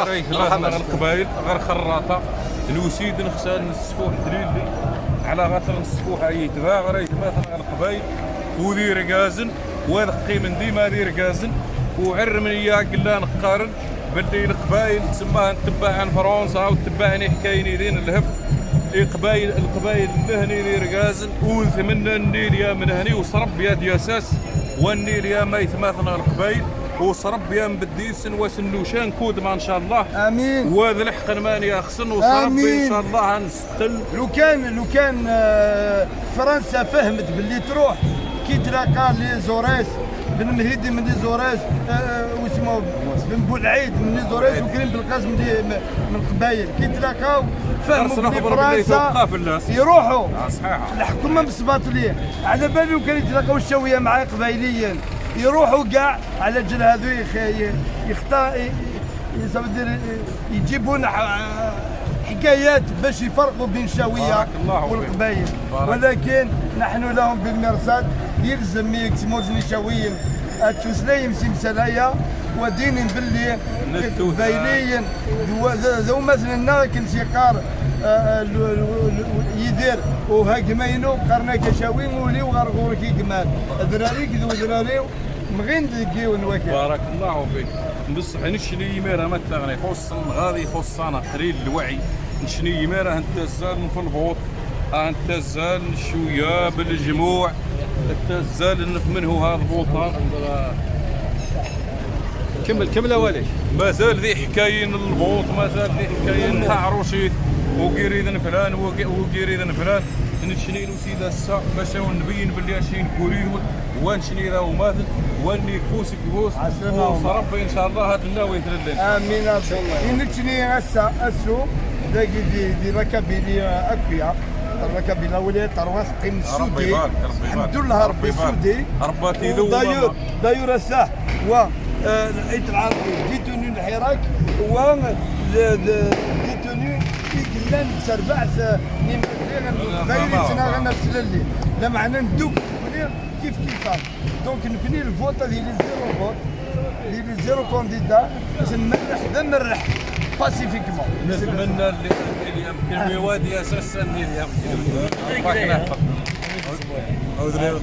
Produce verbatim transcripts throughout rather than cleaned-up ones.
Rayt ma tneɣ Leqbayel ɣer xerraṭa, newsi-d nexsan n ssfuḥ tlilli, ɛla xaṭer n ssfuḥ-a yetbeɛ, rayt ma tneɣ Leqbayel, u d irgazen, u ad qqimen dima d irgazen, u ɛermen i aɛeglan qqaren belli Leqbayel tsemmahen tebbaɛen Fransa u tebbaɛen iḥkayen idin lhef, Iqbayel, Leqbayel lehni d irgazen, u ntemna nni lyam lehni, u s Rebbi ad yasas, wa nni lyam aytmaten ɣer Leqbayel, u s Rebbi ad nbedd yid-sen wass n lucan, kudma, ncallah. Amin. Wa d leḥq n mani axsen, u s Rebbi, amin, ncallah, ad nseqel. لو كان، لو كان، آه، فرنسا فهمت باللي تروح كي تلاقى لي زوريس، بن مهيدي من لي زوريس، آه، واسمه بن بولعيد من لي زوريس، وكريم بلقاسم من، من قبايل، كي تلاقاو فهموا باللي فرنسا يروحوا. الحكومة مصبات ليه. على بالي لو كان يتلاقاو الشاوية مع قبايليين، يروحوا كاع على جال هذو يخ-، ي-، يخطا-، ي-، ي-، ça veut dire، يجيبون ح-، حكايات باش يفرقوا بين الشاوية والقبايل. ولكن نحن لهم بالمرصاد، يلزم يكتموا الشاويين. التوسلايم سي مسلايا، ودين باللي القبايليين ذو، ذو، ذو مثلنا كنسيقار، آه، آه، لو-، لو-، لو-، يدير وهاك ما ينو قرنا كشاوي مولي وغرغور كي كمال. ذراريك ذو ذراري مغين ذكي ونوكي. بارك الله فيك. بصح نشني ميرا ما تغني، خص غادي خصنا قليل الوعي. نشني ميرا هنتزال في البوط، هنتزال شوية بالجموع، هنتزال نف منه هذا البوطة. كمل، كمل أولي. مازال ذي حكاين البوط، مازال ذي حكاين تاع روشيد، وقيريد فلان، وقي-، وقيريد فلان. نشني له سيدة السا، باش نبين باللي أشين كوريد، وانشني له ماثل، واني كفوس كفوس. عسلامة. وصرف إن شاء الله هاد الناوي يترلل. آمين. إن تشني أسا، أسو، داكي دي، دي ركبي لي أكويا. الركبي الأولي، تروح قيم ربي السودي. يبارك، ربي يبارك. الحمد لله، ربي ربي يبارك. السودي. ربي يدوم. ودايور، دايور أسا. و، آه، العيد العربي، ديتوني الحراك، و، ل-، ل-، ديتوني في كلان سربعث، آه، نمازيغ، غير يتناغى نفس اللي. لا معنى ندوك، كيف كيفاه. دونك نكني الفوت هذه لي زيرو فوت، لي زيرو كونديدا، تنمرح ذا مرح باسيفيكمون. نتمنى اللي، اللي يمكن وادي أساسا اللي يمكن. الله يحفظك. عاود لي.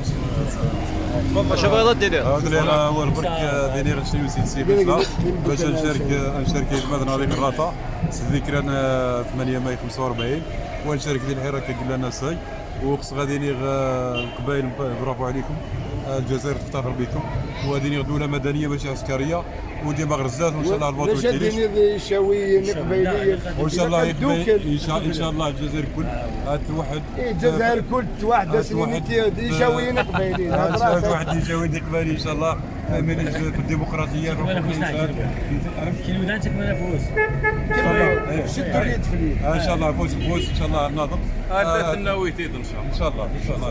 تفضل. شوف هذا الدينار. عاود لي، أنا أول برك، آه، ديني غنشري وسيد سي بيتنا. باش نشارك، آه، نشارك عيد ميلادنا هذيك الراطة. سيدي كران، آه، ثمانية ماي خمسة وأربعين. ونشارك دي الحراك كي قلنا الناس هاي. وخص غادي نيغ، آه، القبايل، برافو عليكم. آه، الجزائر تفتخر بكم. وغادي نيغ دولة مدنية ماشي عسكرية. وديما غرزات، وإن شاء الله الفوت باش غادي يتيلي. نيغ شاويين قبايليين. وإن شاء الله يقبل-، إن شاء، إن شاء الله الجزائر كل غتوحد. إيه، الجزائر كل توحد، غتوحد. سميتي يشاويين قبايليين. آه، هضرة. شوية واحد يشاوي دي قبايل إن شاء الله. فاهمين في الديمقراطية، حقوق الإنسان. كي الودان تكمل فلوس. إيه. شدوا اليد في اليد. آه، إن شاء الله فوز، فوز إن شاء الله ناضل. هذا آه. الناوي تيض إن شاء الله. إن شاء الله، إن شاء الله.